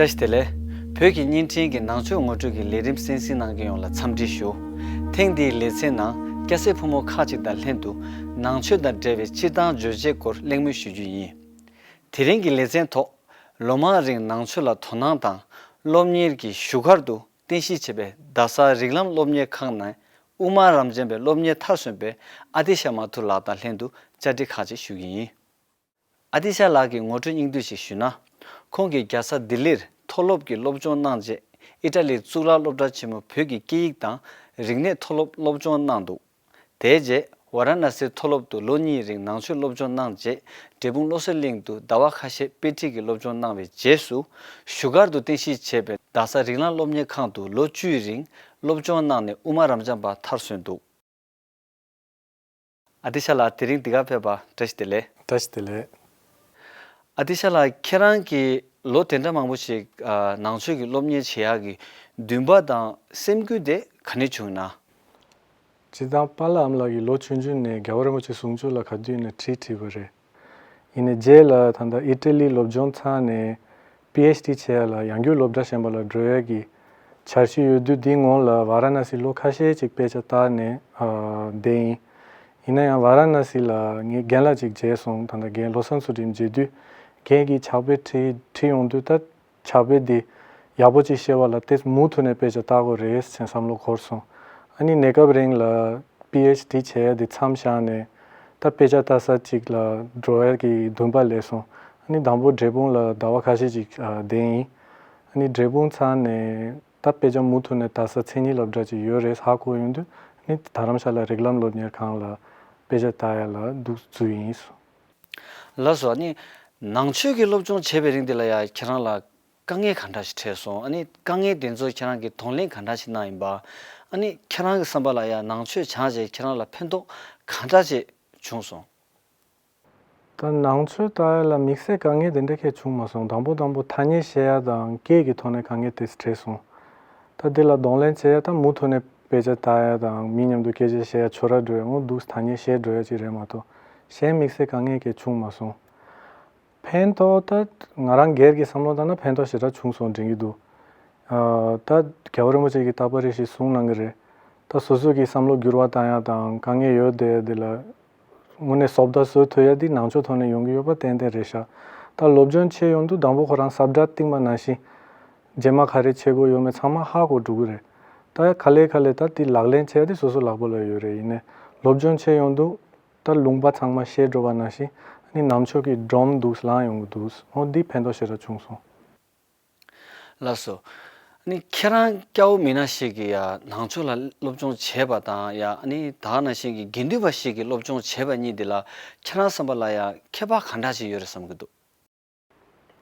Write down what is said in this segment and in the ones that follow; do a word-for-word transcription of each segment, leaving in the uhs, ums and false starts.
བཀྲ་ཤིས་བདེ་ལེགས། བོད་ཀྱི་བརྙན་འཕྲིན་གྱི་ནང་ཆོས་ངོ་སྤྲོད་ཀྱི་ལས་རིམ་གསན་གཟིགས་གནང་མཁན་ཡོངས་ལ་འཚམས་འདྲི་ཞུ། ཐེངས་འདིའི་ལེ་ཚན་ནང་སྐྱ་སེར་ཕོ་མོ་ཁག་ཅིག་དང་ལྷན་དུ་ནང་ཆོས་དང་འབྲེལ་བའི་སྤྱིར་བཏང་བརྗོད་བྱའི་སྐོར་གླེང་མོལ་ཞུ་རྒྱུ་ཡིན། དེ་རིང་གི་ལེ་ཚན་ཐོག་ལོ་མང་རིང་ནང་ཆོས་ལ་དོ་སྣང་དང་སློབ་གཉེར་གྱི་ཞུ་སྒར་དུ་རྟེན་གཞི་བྱས་པའི་རྡ་ས་རིགས་ལམ་སློབ་གཉེར་ཁང་ནས་དབུ་མ་རབ་འབྱམས་པའི་སློབ་གཉེར་མཐར་སོན་པའི་ཨ་ཏི་ཤ་མ་ཐུར་ལགས་དང་ལྷན་དུ་བཅར་འདྲི་ཁག་ཅིག་ཞུ་གི་ཡིན། ཨ་ཏི་ཤ་ལགས་ཀྱི་ངོ་སྤྲོད་སྙིང་བསྡུས་ཤིག་ཞུས་ན། ཁོང་གིས་རྒྱལ་ས་ལྡི་ལིར་མཐོ་སློབ་ཀྱི་སློབ་སྦྱོང་གནང་རྗེས་ཨི་ཊ་ལིའི་གཙུག་ལག་སློབ་གྲྭ་ཆེན་མོ་བོད་ཀྱི་སྐད་ཡིག་དང་རིག་གནས་མཐོ་སློབ་སློབ་སྦྱོང་གནང་འདུག་དེའི་རྗེས་ཝཱ་ར་ཎ་སིའི་མཐོ་སློབ་ཏུ་ལོ་གཉིས་རིང་ནང་ཆོས་སློབ་སྦྱོང་གནང་རྗེས་འབྲས་སྤུངས་བློ་གསལ་གླིང་དུ་ཟླ་བ་ཁ་ཤས་དཔེ་ཁྲིད་ཀྱི་སློབ་སྦྱོང་གནང་བའི་རྗེས་སུ་ཞུ་སྒར་དུ་རྟེན་གཞི་བྱས་པའི་རྡ་ས་རིགས་ལམ་སློབ་གཉེར་ཁང་དུ་ལོ་བཅུའི་རིང་སློབ་སྦྱོང་གནང་ནས་དབུ་མ་རབ་འབྱམས་པ་མཐར་སོན་འདུག་ཨ་ཏི་ཤ་ལགས་དེ་རིང་འདི་གར་ཕེབས་པ་བཀྲ་ཤིས་བདེ་ལེགས། བཀྲ་ཤིས་བདེ་ལེགས། ཨ་ཏི་ཤ་ལགས་ཁྱེད་རང་གིས་ལོ་དེ་འདྲ་མང་པོ་ཞིག་ཨ་ནང་ཆོས་ཀྱི་སློབ་གཉེར་བྱེད་ཡག་གི་འདུན་པ་དང་སེམས་འགུལ་དེ་ག་ནས་བྱུང་ཡིན་ན། སྤྱིར་བཏང་པཱ་ལགས་ཨ་མ་ལགས་ཀྱིས་ལོ་ཆུང་ཆུང་ནས་རྒྱལ་བ་རིན་པོ་ཆེ་གསུང་ཆོས་ལ་ག་དུས་ནས་ཁྲིད་ཁྲིད་པ་རེད། ཡིན་ནའི་རྗེས་ལ་ད་ལྟ་ཨི་ཊ་ལིའི་སློབ་སྦྱོང་ཚར་ནས་པི་ཨེཆ་ཌི་བྱེད་ཡ་ལ་ཡང་བསྐྱར་སློབ་གྲྭ་གཞན་པ་ལ་འགྲོ་ཡ་གི་འཆར་གཞི་ཡོད་དུས་དེའི་སྔོན་ལ་ཝཱ་ར་ཎ་སི་ལོ་ཁ་ཤས་ཅིག་དཔེ་ཆ་ལྟ་ནས་ཨ་བསྡད་ཡིན། ཡིན་ན་ཡང་ཝཱ་ར་ཎ་སི་ལ་ངས་རྒན་ལགས་ཅིག་མཇལ་སོང་། ད་ལྟ་རྒན་བློ་བཟང་ཚུལ་ཁྲིམས་མཇལ་དུས་རྒན་གྱིས་ཕྱག་དཔེ་ཁྲིད་ཁྲིད་ཡོང་དུས་ད་ཕྱག་དཔེ་འདི་ཡག་པོ་ཅིག་ཤེས་པ་ལ་ཏེ་མུ་མཐུད་ནས་དཔེ་ཆ་ལྟ་དགོས་རེད་ཅེས་བསམ་བློ་འཁོར་སོང་། ཨ་ནི་གནས་སྐབས་རིང་ལ་པི་ཨེཆ་ཌི་བྱེད་ཡ་དེ་མཚམས་བཞག་ནས་ད་དཔེ་ཆ་ལྟ་ས་ཅིག་ལ་འགྲོ་ཡ་གི་འདུན་པ་སླེབས་སོང་། ཨ་ནི་དང་པོ་འབྲས་སྤུངས་ལ་ཟླ་བ་ཁ་ཤས་ཅིག་ཨ་བསྡད་ཡིན། ཨ་ནི་འབྲས་སྤུངས་ཚར་ནས་ད་དཔེ་ཆ་མུ་མཐུད་ནས་ལྟ་ས་མཚན་ཉིད་སློབ་གྲྭ་ཅིག་ཡོད་རེད་ཧ་གོ་ཡོང་དུས་ཨ་ནི་རྡ་རམ་ཤ་ལ་རིགས་ལམ་སློབ་གཉེར་ཁང་ལ་དཔེ་ཆ་ལྟ་ཡ་ལ་འདུག་འཛུལ་ཡིན། ལགས་སོ། ཨ་ནི་ནང་ཆོས་ཀྱི་སློབ་སྦྱོང་བྱེད་པའི་རིང་འདི་ལ་ཡ་ཁྱེད་རང་ལ་དཀའ་ངལ་ག་འདྲ་ཞིག་འཕྲད་སོང་། ཨ་ནི་དཀའ་ངལ་དེ་ཚོ་ཁྱེད་རང་གིས་གདོང་ལེན་ག་འདྲ་ཞིག་གནང་ཡིན་པ། ཨ་ནི་ཁྱེད་རང་གི་བསམ་པ་ལ་ཡ་ནང་ཆོས་སྦྱངས་རྗེས་ཁྱེད་རང་ལ་ཕན་ཐོགས་ག་འདྲ་ཞིག་བྱུང་སོང་། ད་ནང་ཆོས་ལྟ་ཡ་ལ་དམིགས་བསལ་དཀའ་ངལ་དེ་འདྲ་ཁྱད་བྱུང་མ་སོང་། དང་པོ་དང་པོ་ཐ་སྙད་བཤད་ཡ་དང་སྐད་ཀྱི་ཐོག་ནས་དཀའ་ངལ་དེ་འཕྲད་སོང་། ད་དེ་ལ་གདོང་ལེན་བྱེད་ཡ་ད་མུ་མཐུད་ནས་དཔེ་ཆ་ལྟ་ཡ་དང་མི་མཉམ་དུ་སྐད་ཆ་བཤད་ཡ་ཁྱོད་ར་འགྲོ་ཡ་འོ་འདུག་ཐ་སྙད་བཤད་འགྲོ་ཡ་ཅིག་རེད་མ་གཏོགས་གཞན་དམིགས་བསལ་དཀའ་ངལ་གྱི་བྱུང་མ་སོང་། ཕན་ཐོགས་ད་ང་རང་སྒེར་གྱི་བསམ་བློ་བཏང་ན་ཕན་ཐོགས་ཞེ་དྲག་བྱུང་སོང་དྲན་གྱི་འདུག་ཨ་ད་རྒྱལ་བ་རིན་པོ་ཆེ་གིས་རྟག་པར་རེ་ཞིག་གསུངས་གནང་གི་རེད། ད་སོ་སོ་གི་བསམ་བློ་འགྱུར་བ་བཏང་ཡ་དང་དཀའ་ངལ་ཡོད་དེ་དེ་ལ་དངོས་གནས་བཟོ་ལྟ་བཟོ་ཐུབ་ཡ་འདི་ནང་ཆོས་ཐོག་ནས་ཡོང་གི་ཡོད་པ་ཏན་ཏན་རེད་ཤག་ད་སློབ་སྦྱོང་བྱེད་ཡོང་དུས་དང་པོ་ཁོ་རང་ས་བཀྲ་བཏིང་པ་ནང་བཞིན་རྗེས་མ་ག་རེ་བྱེད་དགོས་ཡོད་མེད་ཚང་མ་ཧ་གོ་འགྲོ་གི་རེད། ད་ག་ལེ་ག་ལེ་ད་དེ་ལག་ལེན་བྱེད་ཡ་དེ་སོ་སོ་ལག་པ་ལ་ཡོད་རེད། ཡིན་ནའི་སློབ་སྦྱོང་བྱེད་ཡོང་དུས་ད་ལུང་པ་ཚང་མ་ཤེས་འགྲོ་བ་ནང་བཞིན་ཨ་ནི་ནང་ཆོས་ཀྱི་སྒྲོམ་འདུག་ལངས་ཡོང་གི་འདུག་འོ་འདི་ཕན་ཐོགས་ཞེ་དྲག་བྱུང་སོང་། ལགས་སོ། ཨ་ནི་ཁྱེད་རང་སྐྱ་བོ་མི་ནག་ཞིག་གིས་ཡ་ནང་ཆོས་ལ་སློབ་སྦྱོང་བྱས་པ་དང་ཡ་ཨ་ནི་ད་ག་ནང་བཞིན་གྱི་དགེ་འདུན་པ་ཞིག་གིས་སློབ་སྦྱོང་བྱས་པ་གཉིས་འདི་ལ་ཁྱེད་རང་བསམ་པ་ལ་ཡ་ཁྱད་པར་ག་འདྲ་ཞིག་ཡོད་རེད་བསམ་གྱི་འདུག་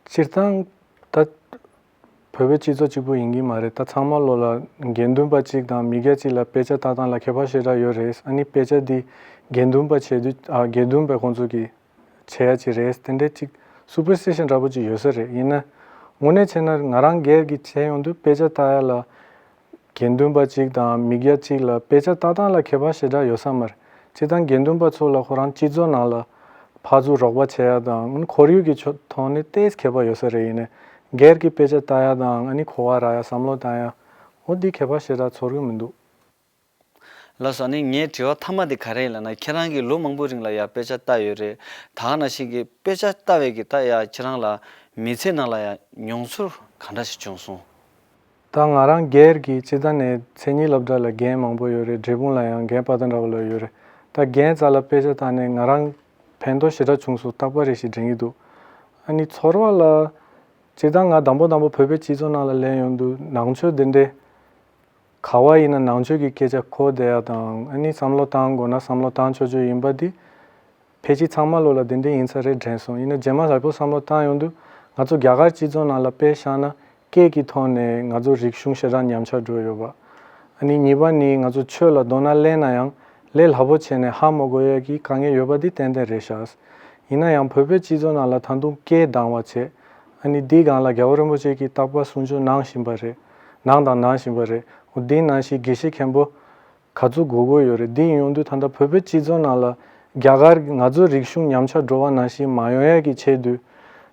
སྤྱིར་བཏང་ད་བོད་པའི་སྤྱི་ཚོགས་གཅིག་པུ་ཡིན་གྱི་མ་རེད། ད་ཚང་མ་ལོ་ལ་དགེ་འདུན་པ་གཅིག་དང་མི་སྐྱ་གཅིག་ལ་དཔེ་ཆ་ལྟ་སྟངས་ལ་ཁྱད་པར་ཞེ་དྲག་ཡོད་རེད། ཨ་ནི་དཔེ་ཆ་འདི་དགེ་འདུན་པ་བྱེད་དུས་ཨ་དགེ་འདུན་པའི་ཁོང་ཚོ་གི་བྱེད་ཡ་ཅིག་རེད། དེ་འདྲའི་ཅིག་སུ་པར་སི་ཊི་ཤན་འདྲ་པོ་ཅིག་ཡོད་ས་རེད། ཡིན་ན་དངོས་གནས་བྱས་ན་ང་རང་སྒེར་གྱི་བྱས་ཡོང་དུས་དཔེ་ཆ་ལྟ་ཡ་ལ་དགེ་འདུན་པ་གཅིག་དང་མི་སྐྱ་གཅིག་ལ་དཔེ་ཆ་ལྟ་སྟངས་ལ་ཁྱད་པར་ཞེ་དྲག་ཡོད་ས་མ་རེད། སྤྱིར་བཏང་དགེ་འདུན་པ་ཚོ་ལ་ཁོ་རང་སྤྱི་ཚོགས་ནང་ལ་ཕར་ཚུར་རོགས་པ་བྱེད་ཡ་དང་ཁོར་ཡུག་གི་ཕྱོགས་ཐོག་ནས་ཏོག་ཙམ་ཁྱད་པར་ཡོད་ས་རེད། ཡིན་ནའི་སྒེར་གྱི་དཔེ་ཆ་ལྟ་ཡ་དང་ཨ་ནི་གོ་བ་རག་ཡ་བསམ་བློ་བཏང་ཡ་འོ་འདི་ཁྱད་པར་ཞེ་དྲག་ཚོར་གི་མི་འདུག་ལགས་སོ། ཨ་ནི་ངའི་དྲི་བ་མཐའ་མ་དེ་ག་རེ་ཡིན་ལབ་ན་ཁྱེད་རང་གིས་ལོ་མང་པོའི་རིང་ལ་ཡ་དཔེ་ཆ་ལྟ་ཡོད་རེད། ད་ག་ནང་བཞིན་གྱི་དཔེ་ཆ་ལྟ་བའི་གི་ད་ཡ་ཁྱེད་རང་ལ་མི་ཚེ་ནང་ལ་ཡ་མྱོང་ཚོར་ག་འདྲ་ཞིག་བྱུང་སོང་། ད་ང་རང་སྒེར་གྱི་སྤྱིར་བཏང་ནས་མཚན་ཉིད་སློབ་གྲྭ་ལ་རྒན་མང་པོ་ཡོད་རེད། འབྲས་སྤུངས་ལ་ཡང་རྒན་པ་དང་འདྲ་བོ་ལ་ཡོད་རེད། ད་རྒན་རྩ་ལ་དཔེ་ཆ་ལྟ་ནས་ང་རང་ཕན་ཐོགས་ཞེ་དྲག་བྱུང་སོང་རྟག་པར་རེ་ཞིག་དྲན་གྱི་འདུག་ཨ་ནི་ཚོར་བ་ལ་སྤྱིར་བཏང་ང་དང་པོ་དང་པོ་བོད་པའི་སྤྱི་ཚོགས་ནང་ལ་སླེབས་ཡོང་དུས་ནང་ཆོས་འདི་འདྲའི་ག་བ་ཡིན་ན་ནང་ཆོས་ཀྱི་སྐད་ཆ་གོ་བསྡད་ཡ་དང་ཨ་ནི་བསམ་བློ་བཏང་དགོས་ན་བསམ་བློ་བཏང་ཆོག་ཆོག་ཡིན་པ་འདི་ཕལ་ཆེར་ཚང་མ་ལོ་ལ་དེ་འདྲ་ཡིན་ས་རེད་དྲན་སོང་། ཡིན་ན་རྗེས་མ་ལྷག་པོ་བསམ་བློ་བཏང་ཡོང་དུས་ང་ཚོ་རྒྱ་གར་སྤྱི་ཚོགས་ནང་ལ་དཔེ་བཞག་ན་སྐད་ཀྱི་ཐོག་ནས་ང་ཚོ་རིག་གཞུང་ཞེ་དྲག་ཉམས་ཆག་འགྲོ་ཡོད་པ། ཨ་ནི་གཉིས་པ་ནི་ང་ཚོ་ཆོས་ལ་དོ་སྣང་སླེབས་ན་ཡང་ལས་སླ་པོ་བྱས་ནས་ཧ་མ་གོ་ཡ་གི་དཀའ་ངལ་ཡོད་པ་འདི་ཏན་ཏན་རེད་ཤག་ཡིན་ན་ཡང་བོད་པའི་སྤྱི་ཚོགས་ནང་ལ་ད་དུང་སྐད་དྭངས་བ་བྱས། ཨ་ནི་འདིའི་སྒང་ལ་རྒྱལ་བ་རིན་པོ་ཆེ་གིས་རྟག་པར་གསུང་ཆོས་གནང་བཞིན་པ་རེད། གནང་དང་གནང་བཞིན་པ་རེད། འོ་འདི་ནང་བཞིན་དགེ་བཤེས་མཁན་པོ་ག་ཚོད་དགོས་དགོས་ཡོད་རེད། འདི་ཡིན་ཡོང་དུས་ད་ལྟ་བོད་པའི་སྤྱི་ཚོགས་ནང་ལ་རྒྱ་གར་ང་ཚོའི་རིག་གཞུང་ཉམས་ཆག་འགྲོ་བ་ནང་བཞིན་མ་ཡོང་ཡ་གི་ཆེད་དུ་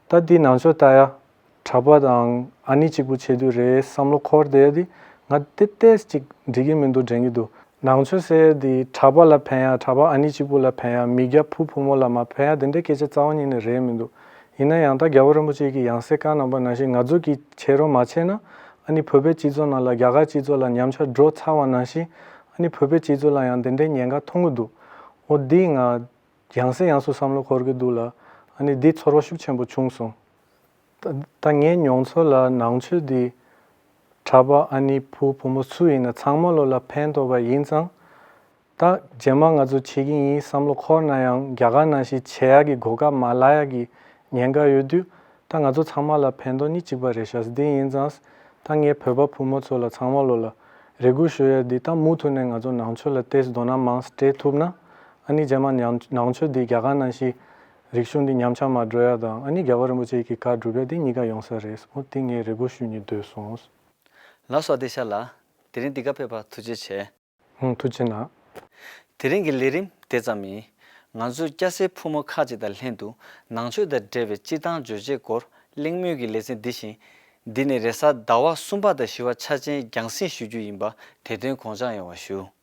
ད་འདི་ནང་ཆོས་ལྟ་ཡ་ གྲྭ་པ་དང་ཨ་ནེ་གཅིག་པུ་བྱེད་དུས་རེད་བསམ་བློ་འཁོར་བསྡད་ཡ་དེ་ང་ཏེ་ཏེས་ཅིག་འགྲིག་གི་མི་འདུག་དྲན་གྱི་འདུག་ནང་ཆོས་ཟེར་ཡ་དེ་གྲྭ་པ་ལ་ཕན་ཡ། གྲྭ་པ་ཨ་ནེ་གཅིག་པུ་ལ་ཕན་ཡ། མི་སྐྱ་བུ་བུ་མོ་ལ་མ་ཕན་ཡ་དེ་འདྲའི་སྐད་ཆ་རྩ་བ་ཉིད་ནས་རེད་མི་འདུག་ཡིན་ན་ཡང་ད་རྒྱལ་བ་རིན་པོ་ཆེ་གི་ཡང་སྲིད་བཀའ་གནང་པ་ནང་བཞིན་ང་ཚོ་གིས་བྱེད་རོགས་མ་བྱས་ན་ཨ་ནི་བོད་པའི་སྤྱི་ཚོགས་ནང་ལ་རྒྱ་གར་སྤྱི་ཚོགས་ལ་ཉམས་ཆག་འགྲོ་ཚར་བ་ནང་བཞིན་ཨ་ནི་བོད་པའི་སྤྱི་ཚོགས་ལ་ཡང་དེ་འདྲའི་ཉེན་ཁ་མཐོང་གི་འདུག་འོ་འདི་ང་ཡང་སེ་ཡང་སུ་བསམ་བློ་འཁོར་གྱི་འདུག་ལ། ཨ་ནི་འདི་ཚོར་བ་ཤུགས་ཆེན་པོ་བྱུང་སོང་། ད་ད་ངའི་མྱོང་ཚོར་ལ་ནང་ཆོས་འདི་གྲྭ་པ་ཨ་ནི་བུ་བུ་མོ་སུ་ཡིན་ན་ཚང་མ་ལོ་ལ་ཕན་ཐོགས་པ་ཡིན་ཙང་། ད་རྗེས་མ་ང་ཚོ་བྱེད་ཀྱི་ཡིན་བསམ་བློ་འཁོར་ན་ཡང་རྒྱ་གར་ནང་བཞིན་བྱེད་ཡག་གི་གོ་སྐབས་མ་ལ་ཡག་གི་ཉེན་ཁ་ཡོད་དུས། ད་ང་ཚོ་ཚང་མ་ལ་ཕན་ཐོགས་ནི་གཅིག་པ་རེད་ཤག་འདི་ཡིན་ཙང་། ད་ངས་བོད་པ་བུ་མོ་ཚོ་ལ་ཚང་མ་ལོ་ལ་རེ་སྐུལ་ཞུ་ཡ་འདི་ད་མུ་མཐུད་ནས་ང་ཚོ་ནང་ཆོས་ལ་ཏེས་དོ་སྣང་མང་སྤྲད་ཐུབ་ན། ཨ་ནི་རྗེས་མ་ནང་ནང་ཆོས་འདི་རྒྱ་གར་ནང་བཞིན་རིག་གཞུང་འདི་ཉམས་ཆག་མ་འགྲོ་ཡ་དང་། ཨ་ནི་རྒྱལ་བ་རིན་པོ་ཆེ་གི་བཀའ་སྒྲུབ་ཡ་འདི་གཉིས་ཀ་ཡོང་ས་རེད། འོ་འདི་ངས་རེ་སྐུལ་ཞུ་སྙིང་འདོད་སོང་། ལགས་སོ། བདེ་ཤ་ལགས། དེ་རིང་འདི་ག་ཕེབས་པར་ཐུགས་རྗེ་ཆེ། ཧུང་། ཐུགས་རྗེ་གནང་། དེ་རིང་གི་ལས་རིམ་དེ་ཙམ་ཡིན། ང་ཚོས་སྐྱ་སེར་ཕོ་མོ་ཁག་ཅིག་དང་ལྷན་དུ་ནང་ཆོས་དང་འབྲེལ་བའི་སྤྱིར་བཏང་བརྗོད་བྱའི་སྐོར་གླེང་མོལ་གྱི་ལེ་ཚན་འདི་བཞིན། འདི་ནི་རེས་གཟའ་ཟླ་བ་གསུམ་པ་དང་བཞི་པ་འཆར་ཅན་རྒྱང་སྲིང་ཞུ་རྒྱུ་ཡིན་པ་དེ་དོན་དགོངས་འཇགས་ཡོང་བ་ཞུ།